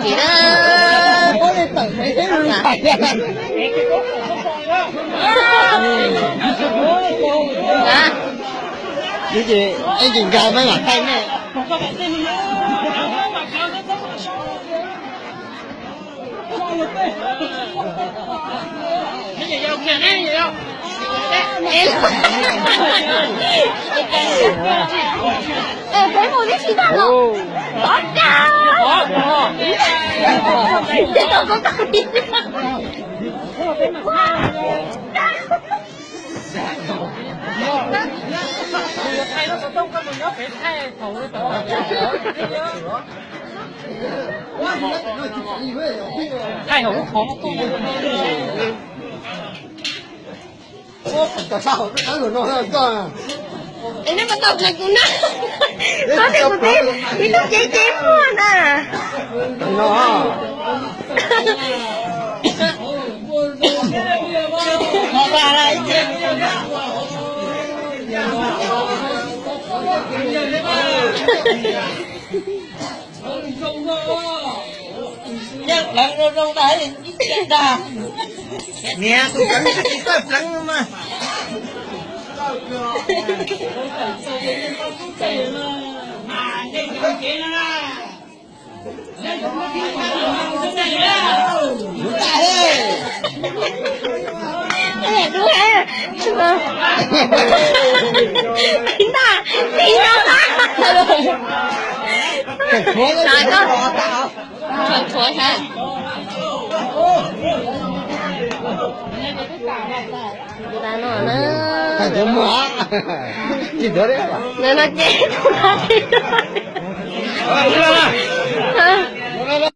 Tiv na. Tiv ces ib ntsis nkag peb mam thaij nej. Peb mus tib si tag los. Ces tau koj tau. Thaij hauv lub qhov. Es nej puas tau qhia kuv na? Koj tias kuv tib, ib tug cev cev muag na. Nyob pleev zoo zoo tas ib tiam dag. Niag tus pleev tsis txawj pleev no mas. Dub, dub, dub. Tig na, tig na. Tshuav, tshuav, tshuav. Ntawm no na. Ntawm no ces tus no ces.